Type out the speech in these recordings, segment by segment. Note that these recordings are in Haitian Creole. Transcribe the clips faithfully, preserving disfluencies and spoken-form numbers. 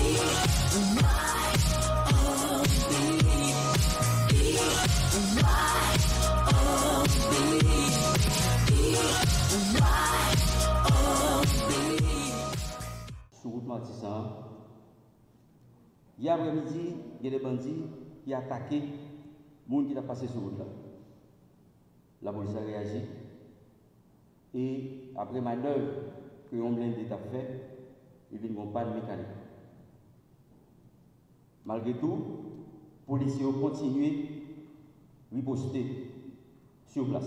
Sou wout Matisan an, yè aprèmidi, gen de bandi ki atake moun ki t ap pase sou wout la. Lapolis la reyaji e, apre manèv ke yon blende t ap fè, li vin gen yon pàn mekanik. Malgre tou, polisye yo kontinye riposte sou plas.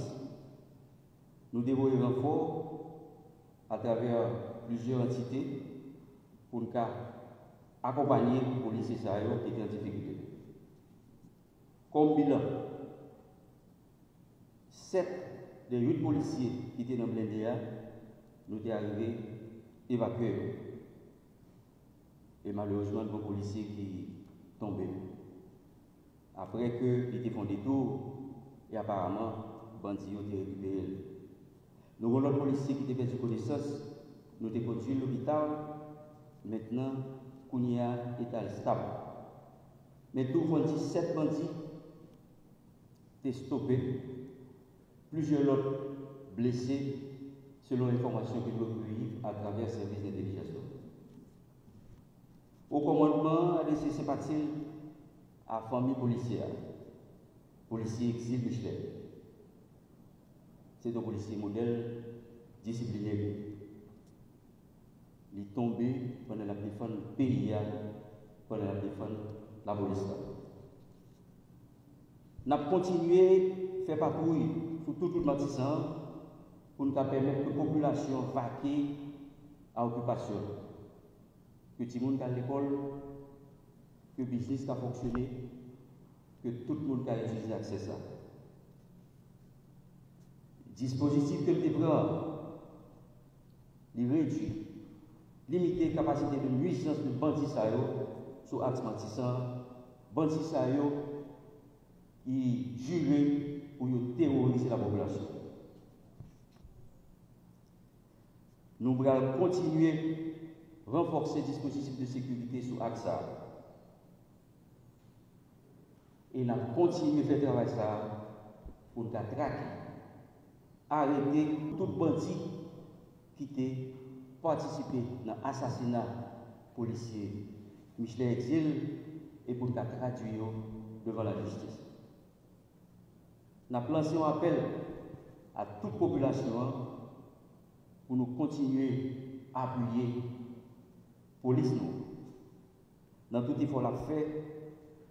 Nou te voye ranfò atravè plizyè antite pou n ka akonpanye polisye sa yo ki te an difikilte. Kòm bilan, sèt de uit polisye ki te nan blende a, nou te arive evakye yo. E malerezman, gen yon polisye ki tonbe. Apre ke li te fè yon detou, e aparaman, bandi yo te rekipere l. Nou gen lòt polisye ki te pèdi konesans, nou te kondui l lopital, mentnan, kounye a, eta l stab. Men tou, fò n di sèt bandi te stope, plizyè lòt blese, selon enfòmasyon ke nou rekiyi atravè sèvis entèlijans yo. Wo kòmandman an adrese senpati l a fanmi polisye a, polisye Exil Michelet. Se te yon polisye modèl, disipline. Li tonbe pandan l ap defann peyi a, pandan l ap defann lapolis la. N ap kontinye fè patwouy sou tout wout Matisan an pou n ka pèmèt ke popilasyon an vake a okipasyon l. Ke timoun ka al lekòl, ke biznis ka fonksyone, ke tout moun ka itilize aksè sa. Dispozitif ke n te pran an, li redui, limite kapasite de nwizans de bandi sa yo sou aks Matisan an, bandi sa yo ki jire pou yo teworize lapopilasyon. Nou pral kontinye ranfòse dispozitif de sekirite sou aks sa a. E n ap kontinye fè travay sa a pou n ka trake, arete tout bandi ki te patisipe nan asasina polisye Michelet Exil e pou n ka tradui yo devan lajistis. N ap lanse yon apèl a tout popilasyon an pou nou kontinye apiye polis nou nan tout efò l ap fè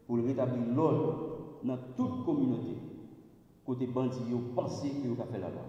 pou l retabli lòd nan tout kominote kote bandi yo panse ke yo ka fè lalwa.